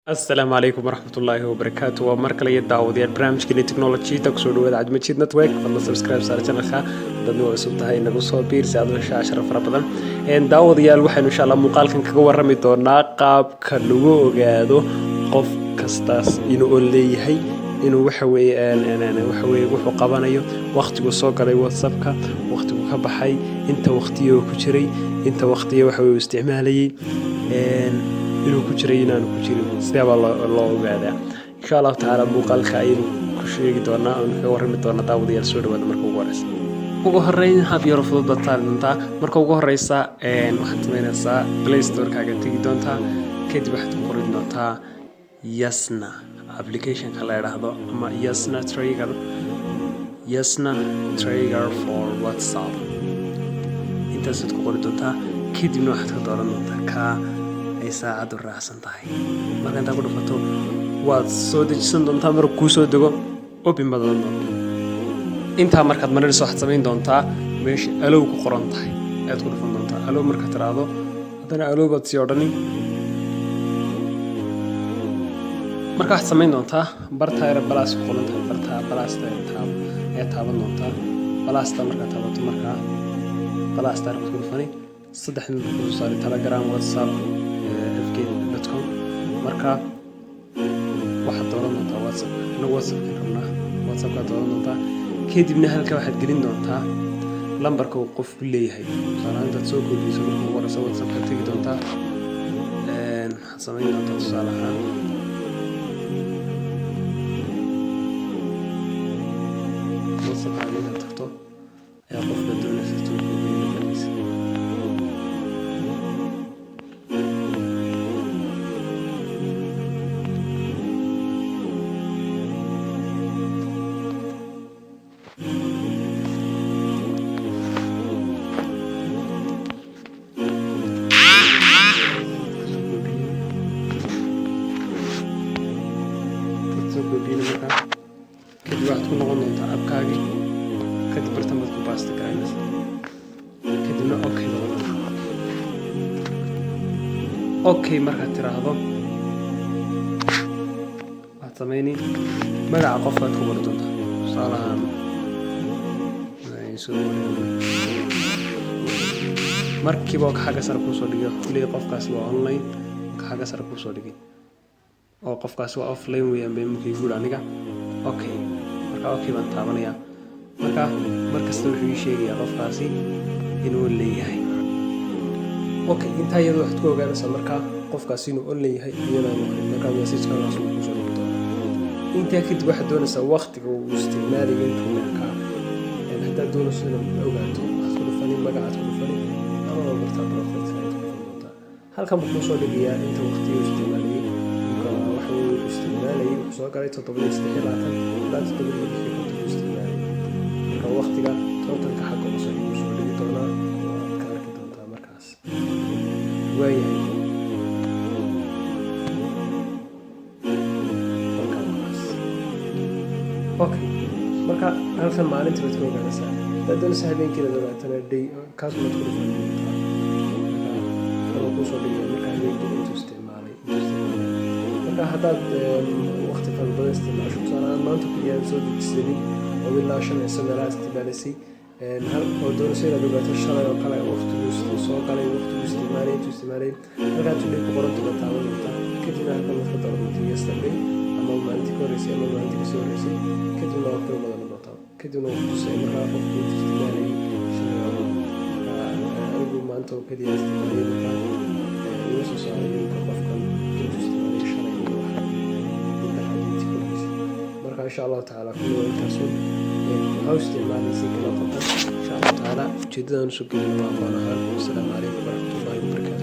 Asalaamu calaykum waraxmatullaahi wabarakaatu. Waa mar kale iyo daawadayaal barnaamijkeeni technologyda. Kusoo dhawaada Cabdimajiid Network. Fadlan subscribe saar channelka dadna waa cusub tahay, nagu soo biir si aad u hesho casharo fara badan. Daawadayaal, waxaynu insha Allah muuqaalkan kaga warrami doonaa qaabka lagu ogaado qof kastaas inuu on leeyahay, inuu waxa weeye wuxuu qabanayo, waqtigu soo galay WhatsAppka, waqtigu ka baxay, inta waqtiyo ku jiray, inta waqtiyo waxa weye uu isticmaalayay, inuu ku jiray, inaanu ku jirin. Sidee baa loo ogaadaa? Insha Allahu tacaala muuqaalka ayaynu ku sheegi doonaa oonu kaga warrami doonaa. Daawadayaal, soo dhawaada. Marka ugu horeysa, ugu horeyn, hab yaro fudud baad saari doontaa. Marka ugu horeysa, waxaad samaynaysaa Play Store-kaaga tegi doontaa, kadib waxaad ku qorin doontaa Yasna applicationka la idhaahdo ama Yasna Tracker, Yasna Tracker for WhatsApp. Intaasaad ku qori doontaa, kadibna waxaad ka dooran doontaa kaa ay saacaddu raacsan tahay. Marka intaa ku dhufato, waad soo dejisan doontaa. Marka kuu soo dego, open baad odan doontaa. Intaa markaad marinayso, waxaad samayn doontaa meesha allow ku qoran tahay ayaad ku dhufan doontaa. Allow markaad tiraahdo, haddana allow baad sii odhani. Marka waxaad samayn doontaa bartaa yara plus ku qoran tahay, bartaa plusta ayaad taaban doontaa. Plusta markaad taabato, markaa plusta baad ku dhufani. Saddex mid buu kusoo saaray: Telegram, WhatsApp, fk.com. Marka waxaad dooran doontaa WhatsApp. Inagu WhatsAppkan rabnaa, WhatsAppkaad dooran doontaa. Kadibna halka waxaad gelin doontaa lambarka uu qofku leeyahay. Tusaale, intaad soo koobiso, marka ugu horeysa WhatsAppkaad tegi doontaa. Waxaad samayn doontaa, tusaale ahaan, WhatsAppkaaga intaad tagto ayaa qofka doonaysa soo koobiyo lambarkiisa. Soo koobiyo, waad soo koobiyeyna. Markaa kadib waxaad ku noqon doontaa appkaagii, kadib bartan baad ku paste garaynaysaa, kadibna okay baad odhan. Okay markaad tiraahdo, waxaad sameyni magaca qofkaad ku qori doontaa. Tusaale ahaan, soo markiiba oo xagga sare kuusoo dhigay, wuxuu ku leeyahay qofkaasi waa online. Ka xagga sare kuusoo dhigay oo qofkaasi waa offline weeyaan bay markii guud aniga. Okay, marka okay baan taabanayaa. Marka markasta wuxuu ii sheegayaa qofkaasi inuu leeyahay. Okay, intaa iyada waxaad ku ogaanaysaa markaa qofkaasi inuu online yahay iyadaan ahayn. Markaa message-kaagaas uu kusoo dhigi doonaa. Intaa kadib waxaad doonaysaa waqtiga uu isticmaalayo intuu leekaa. Haddaad doonayso inaad ogaato, waxaad ku dhufani magacaad ku dhufani ama bartaa profile ayaad ku dhufan doontaa. Halkan buu kuusoo dhigayaa inta waqtiga uu isticmaalayay. Marka waxa uu isticmaalayay, wuxuu soo galay 7:23 ilaa 7:56 buu isticmaalayay. Marka waqtiga totalka xagga hoose ayuu soo dhigi doonaa oo aad ka arki doontaa markaas. Waayahay, marka wakaas. Okay, marka halkan maalintii baad ka ogaanaysaa. Haddaad doonaysa habeenkii inaad ogaatana, day kaas baad ku dhufan doontaa. Marka kanuu kuusoo dhigaya marka habeenkii intuu isticmaalay. Marka haddaad waqti fara badan isticmaasho, tusaale ahaan maanta keliya aan soo dejisanin oo ilaa 5 ciso meelaha isticmaalaysay, hal oo doonayso inaad ogaato shalay oo kale waqtiguu soo galay, waqtiguu isticmaalay, intuu isticmaalay, halkaa today ku qoranta baad taaban doontaa. Kadibna halkan baad ka dooran doontaa yesterday ama maalintii ka horreysay ama maalintii kasii horreysay. Kadibna waqti badan doontaa, kadibna wuu tusay markaa qofku intuu isticmaalayay shalay oo dhan. Marka anigu maanta oo keliya isticmaalay, markaa ima soo saaray imika qofkan intuu isticmaalay shalay iyo waxa inta xadiidtii ka horreysay. Marka insha Allahu tacaala kulli waa intaasun. Waxaa u isticmaalay si kala qaldan. Insha Allahu tacaala ujeedadan usoo gelina waa aqoon ahaan. Wasalaamu calaykum waraxmatullaahi wabarakaatu.